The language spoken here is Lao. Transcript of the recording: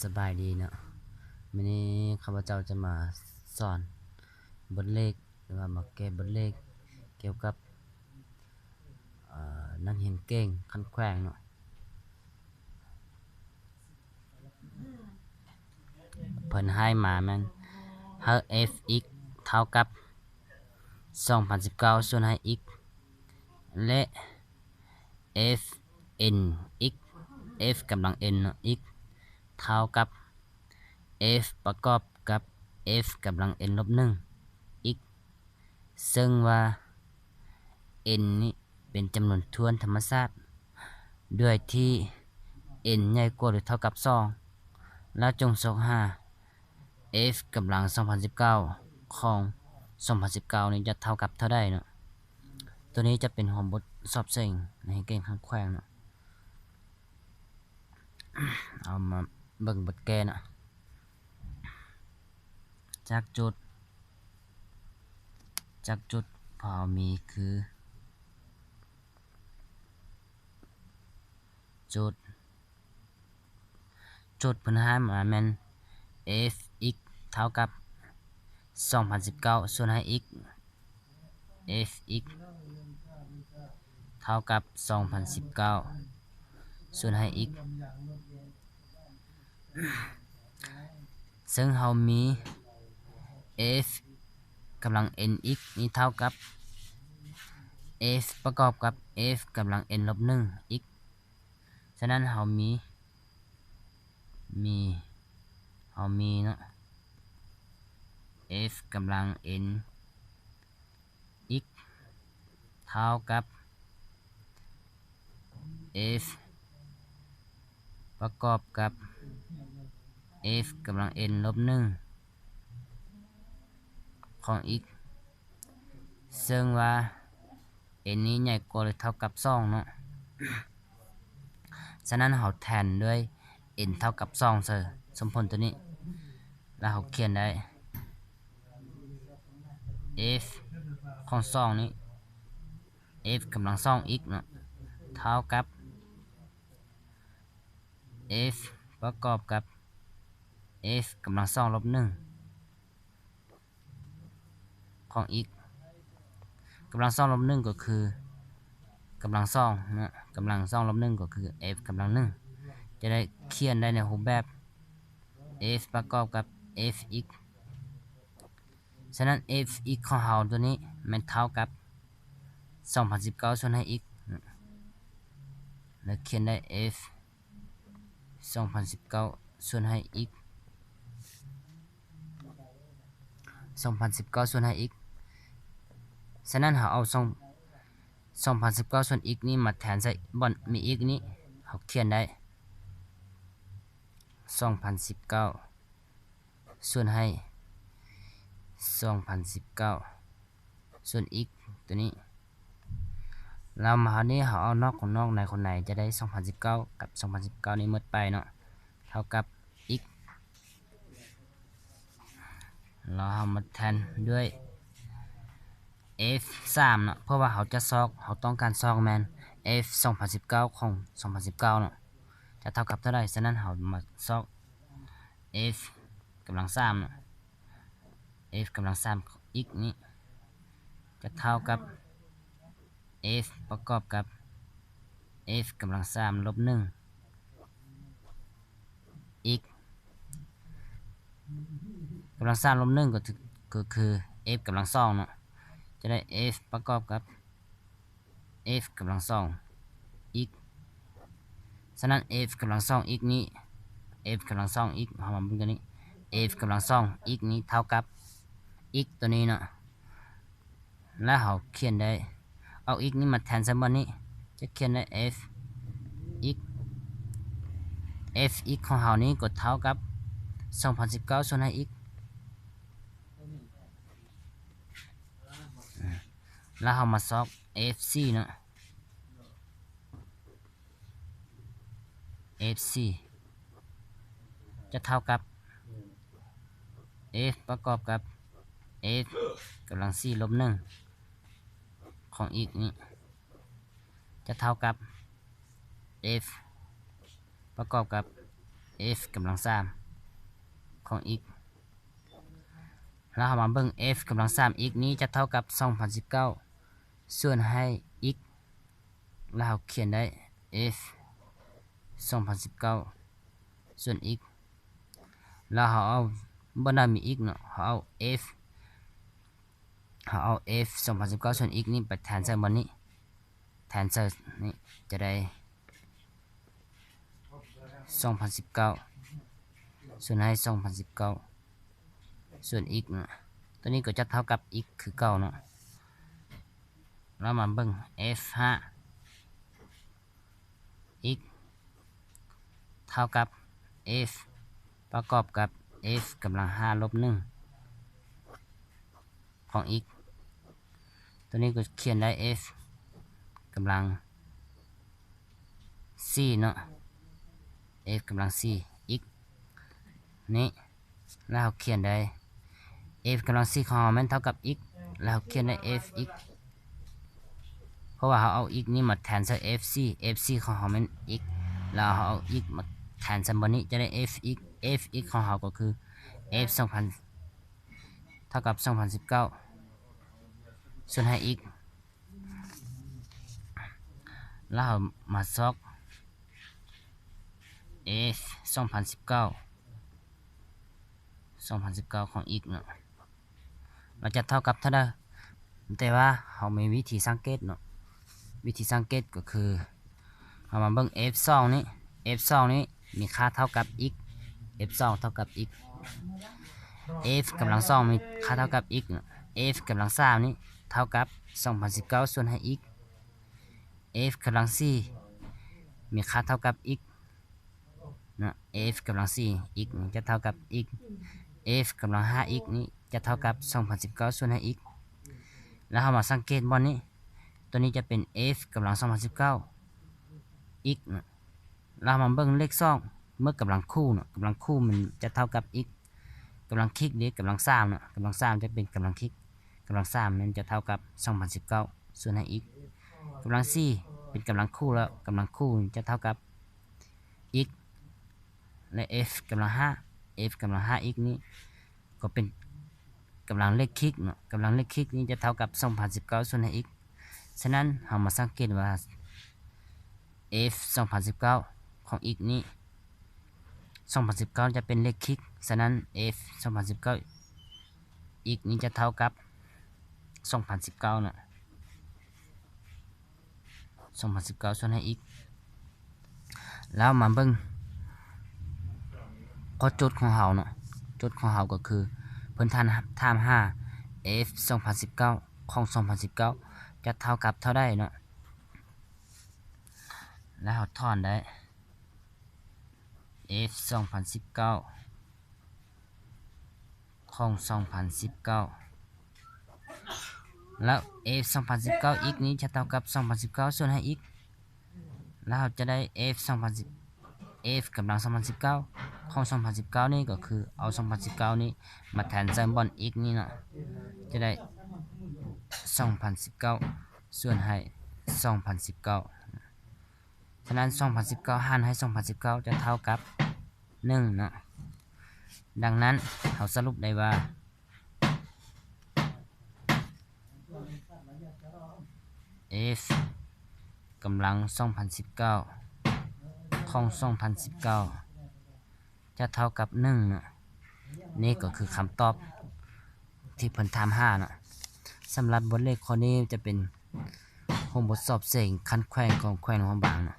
ສະບາຍດີເນາະ, ມື້ນີ້ຂ້າພະເຈົ້າຈະມາສອນບົດເລກ ຫຼືວ່າມາແກ້ບົດເລກກ່ຽວກັບ ເອີ ນັກຮຽນເກັ່ງຂັ້ນແຂວງເນາະ. ເພິ່ນໃຫ້ມາແມ່ນ ໃຫ້ f(x) ເທົ່າກັບສອງພັນສິບເກົ້າ ສ່ວນໃຫ້ x ແລະ f(n)(x), f ກຳລັງ n ເນາະ x ເທົ່າກັບ f ປະກອບກັບ f ກຳລັງ n ລົບໜຶ່ງ x, ເຊິ່ງວ່າ n ນີ້ເປັນຈຳນວນຖ້ວນທຳມະຊາດ ໂດຍທີ່ n ໃຫຍ່ກວ່າ ຫຼື ເທົ່າກັບສອງ ແລ້ວຈົ່ງຊອກຫາ f ກຳລັງສອງພັນສິບເກົ້າ ຂອງສອງພັນສິບເກົ້ານີ້ຈະເທົ່າກັບເທົ່າໃດເນາະ. ໂຕນີ້ຈະເປັນຫົວບົດສອບເສັງໃນເກັ່ງຂັ້ນແຂວງເນາະ. ເອົາມາເບິ່ງບົດແກ້ເນາະ. ຈາກໂຈດ ຈາກໂຈດທີ່ເຮົາມີຄື ໂຈດ ໂຈດເພິ່ນໃຫ້ມາແມ່ນ f(x) ເທົ່າກັບສອງພັນສິບເກົ້າ ສ່ວນໃຫ້ x, f(x) ເທົ່າກັບສອງພັນສິບເກົ້າ ສ່ວນໃຫ້ x, ເຊິ່ງເຮົາມີ f ກຳລັງ n(x) ນີ້ເທົ່າກັບ f ປະກອບກັບ f ກຳລັງ n ລົບໜຶ່ງ x. ສະນັ້ນເຮົາມີ ມີ ເຮົາມີເນາະ f ກຳລັງ n(x) ເທົ່າກັບ f ປະກອບກັບ f ກຳລັງ n ລົບໜຶ່ງ ຂອງ x, ເຊິ່ງວ່າ n ນີ້ໃຫຍ່ກວ່າ ຫຼື ເທົ່າກັບສອງເນາະ. ສະນັ້ນເຮົາແທນດ້ວຍ n ເທົ່າກັບສອງໃສ່ສົມຜົນໂຕນີ້ ແລ້ວເຮົາຂຽນໄດ້ f ຂອງສອງນີ້ f ກຳລັງສອງ x ເນາະ ເທົ່າກັບ f ປະກອບກັບ f ກຳລັງສອງລົບໜຶ່ງ ຂອງ x. ກຳລັງສອງລົບໜຶ່ງກໍຄືກຳລັງສອງເນາະ, ກຳລັງສອງລົບໜຶ່ງກໍຄື f ກຳລັງໜຶ່ງ. ຈະໄດ້ຂຽນໄດ້ໃນຮູບແບບ f ປະກອບກັບ f(x). ສະນັ້ນ f(x) ຂອງເຮົາໂຕນີ້ແມ່ນເທົ່າກັບສອງພັນສິບເກົ້າ ສ່ວນໃຫ້ x ເນາະ, ແລ້ວຂຽນໄດ້ f ສອງພັນສິບເກົ້າ ສ່ວນໃຫ້ x ສອງພັນສິບເກົ້າ ສ່ວນໃຫ້ x. ສະນັ້ນເຮົາເອົາສອງ ສອງພັນສິບເກົ້າ ສ່ວນ x ນີ້ມາແທນໃສ່ບ່ອນມີ x ນີ້ ເຮົາຂຽນໄດ້ ສອງພັນສິບເກົ້າ ສ່ວນໃຫ້ ສອງພັນສິບເກົ້າ ສ່ວນ x ໂຕນີ້. ແລ້ວມາຄາວນີ້ເຮົາເອົານອກ ນອກໃນ ໃນ ຈະໄດ້ ສອງພັນສິບເກົ້າ ກັບ ສອງພັນສິບເກົ້າ ນີ້ໝົດໄປເນາະ ເທົ່າກັບ x. ແລ້ວເຮົາມາແທນດ້ວຍ f ສາມເນາະ, ເພາະວ່າເຮົາຈະຊອກ ເຮົາຕ້ອງການຊອກແມ່ນ f ສອງພັນສິບເກົ້າ ຂອງ ສອງພັນສິບເກົ້າ ເນາະ ຈະເທົ່າກັບເທົ່າໃດ. ສະນັ້ນເຮົາມາຊອກ f ກຳລັງສາມເນາະ, f ກຳລັງສາມ x ນີ້ຈະເທົ່າກັບ f ປະກອບກັບ f ກຳລັງສາມລົບໜຶ່ງ x ກຳລັງສາມລົບໜຶ່ງ ກໍຖື ກໍຄື f ກຳລັງສອງເນາະ, ຈະໄດ້ f ປະກອບກັບ f ກຳລັງສອງ x. ສະນັ້ນ f ກຳລັງສອງ x ນີ້ f ກຳລັງສອງ x ເຮົາມາເບິ່ງຕົວນີ້ f ກຳລັງສອງ x ນີ້ເທົ່າກັບ x ຕົວນີ້ເນາະ, ແລ້ວເຮົາຂຽນໄດ້ ເອົາ x ນີ້ມາແທນໃສ່ບ່ອນນີ້ ຈະຂຽນໄດ້ f x, f x ຂອງເຮົານີ້ກໍເທົ່າກັບ ສອງພັນສິບເກົ້າ ສ່ວນໃຫ້ x. ແລ້ວເຮົາມາຊອກ f ສີ່ເນາະ, f ສີ່ຈະເທົ່າກັບ f ປະກອບກັບ f ກຳລັງສີ່ລົບໜຶ່ງ ຂອງ x ນີ້ ຈະເທົ່າກັບ f ປະກອບກັບ F ກຳລັງສາມຂອງ x ແລ້ວເຮົາມາເບິ່ງ F ກຳລັງສາມ x ນີ້ຈະເທົ່າກັບສອງພັນສິບເກົ້າ ສ່ວນໃຫ້ x ແລ້ວເຮົາຂຽນໄດ້ F ສອງພັນສິບເກົ້າ ສ່ວນ x ແລ້ວເຮົາເອົາ ບໍ່ໄດ້ມີ x ເນາະ ເຮົາເອົາ F ເຮົາເອົາ F ສອງພັນສິບເກົ້າ ສ່ວນ x ນີ້ໄປແທນໃສ່ບ່ອນນີ້ ແທນໃສ່ນີ້ຈະໄດ້ ສອງພັນສິບເກົ້າ ສ່ວນໃຫ້ສອງພັນສິບເກົ້າ ສ່ວນ x ນະ ຕົວນີ້ກໍຈະເທົ່າກັບ x ຄືເກົ່າເນາະ. ແລ້ວມາເບິ່ງ F ຫ້າ x ເທົ່າກັບ F ປະກອບກັບ F ກຳລັງຫ້າລົບໜຶ່ງ ຂອງ x ຕົວນີ້ກໍຂຽນໄດ້ F ກຳລັງສີ່ເນາະ F ກຳລັງສີ່ x ນີ້ ແລ້ວເຮົາຂຽນໄດ້ F ກຳລັງສີ່ຂອງເຮົາແມ່ນເທົ່າກັບ x ແລ້ວເຮົາຂຽນໄດ້ F x ເພາະວ່າເຮົາເອົາ x ນີ້ມາແທນໃສ່ F ສີ່ F ສີ່ຂອງເຮົາແມ່ນ x ແລ້ວເຮົາເອົາ x ມາແທນໃສ່ບ່ອນນີ້ ຈະໄດ້ F x F x ຂອງເຮົາກໍຄື F ສອງພັນ ເທົ່າກັບສອງພັນສິບເກົ້າ ສ່ວນໃຫ້ x ແລ້ວເຮົາມາຊອກ F ສອງພັນສິບເກົ້າ ສອງພັນສິບເກົ້າຂອງ x ເນາະ ມັນຈະເທົ່າກັບເທົ່າໃດ? ແຕ່ວ່າເຮົາມີວິທີສັງເກດເນາະ ວິທີສັງເກດກໍຄື ເຮົາມາເບິ່ງ F ສອງນີ້ F ສອງນີ້ມີຄ່າເທົ່າກັບ x F ສອງເທົ່າກັບ x F ກຳລັງສອງມີຄ່າເທົ່າກັບ x F ກຳລັງສາມນີ້ເທົ່າກັບສອງພັນສິບເກົ້າ ສ່ວນໃຫ້ x F ກຳລັງສີ່ມີຄ່າເທົ່າກັບ x ນະ F ກຳລັງສີ່ x ນີ້ຈະເທົ່າກັບ x F ກຳລັງຫ້າ x ນີ້ຈະເທົ່າກັບສອງພັນສິບເກົ້າ ສ່ວນໃຫ້ x ແລ້ວເຮົາມາສັງເກດບ່ອນນີ້ ຕົວນີ້ຈະເປັນ F ກຳລັງສອງພັນສິບເກົ້າ x ນະ ແລ້ວເຮົາມາເບິ່ງເລກສອງ ເມື່ອກຳລັງຄູ່ເນາະ ກຳລັງຄູ່ມັນຈະເທົ່າກັບ x ກຳລັງຄິກເດ້ ກຳລັງສາມເນາະ ກຳລັງສາມຈະເປັນກຳລັງຄິກ ກຳລັງສາມນັ້ນຈະເທົ່າກັບສອງພັນສິບເກົ້າ ສ່ວນໃຫ້ x ກຳລັງສີ່ເປັນກຳລັງຄູ່ ແລ້ວກຳລັງຄູ່ຈະເທົ່າກັບ x ແລະ F ກຳລັງຫ້າ F ກຳລັງຫ້າ x ນີ້ກໍເປັນກຳລັງເລກຄິກເນາະ ກຳລັງເລກຄິກນີ້ຈະເທົ່າກັບສອງພັນສິບເກົ້າ ສ່ວນໃຫ້ x ສະນັ້ນເຮົາມາສັງເກດວ່າ F ສອງພັນສິບເກົ້າຂອງ x ນີ້ ສອງພັນສິບເກົ້າຈະເປັນເລກຄິກ ສະນັ້ນ F ສອງພັນສິບເກົ້າ x ນີ້ຈະເທົ່າກັບສອງພັນສິບເກົ້ານະ ສອງພັນສິບເກົ້າ ສ່ວນໃຫ້ x ແລ້ວມາເບິ່ງຂໍ້ໂຈດຂອງເຮົາເນາະ ໂຈດຂອງເຮົາກໍຄືເພິ່ນຖາມ ຖາມຫາ F ສອງພັນສິບເກົ້າຂອງສອງພັນສິບເກົ້າຈະເທົ່າກັບເທົ່າໃດເນາະ ແລ້ວເຮົາຖອນໄດ້ F ສອງພັນສິບເກົ້າຂອງສອງພັນສິບເກົ້າ ແລ້ວ F ສອງພັນສິບເກົ້າ x ນີ້ຈະເທົ່າກັບສອງພັນສິບເກົ້າ ສ່ວນໃຫ້ x ແລ້ວເຮົາຈະໄດ້ F ສອງພັນສິບ F ກຳລັງສອງພັນສິບເກົ້າຂອງສອງພັນສິບເກົ້ານີ້ກໍຄືເອົາສອງພັນສິບເກົ້ານີ້ມາແທນໃສ່ບ່ອນ x ນີ້ເນາະ ຈະໄດ້ສອງພັນສິບເກົ້າ ສ່ວນໃຫ້ສອງພັນສິບເກົ້າ ສະນັ້ນ ສອງພັນສິບເກົ້າ ຫານໃຫ້ສອງພັນສິບເກົ້າ ຈະເທົ່າກັບໜຶ່ງເນາະ ດັ່ງນັ້ນເຮົາສະຫຼຸບໄດ້ວ່າ F ກຳລັງສອງພັນສິບເກົ້າຂອງສອງພັນສິບເກົ້າຈະເທົ່າກັບໜຶ່ງເນາະ ນີ້ກໍຄືຄຳຕອບທີ່ເພິ່ນຖາມຫາເນາະ ສຳລັບບົດເລກຂໍ້ນີ້ຈະເປັນໂຮມບົດສອບເສັງຂັ້ນແຂວງຂອງແຂວງຫຼວງພະບາງເນາະ.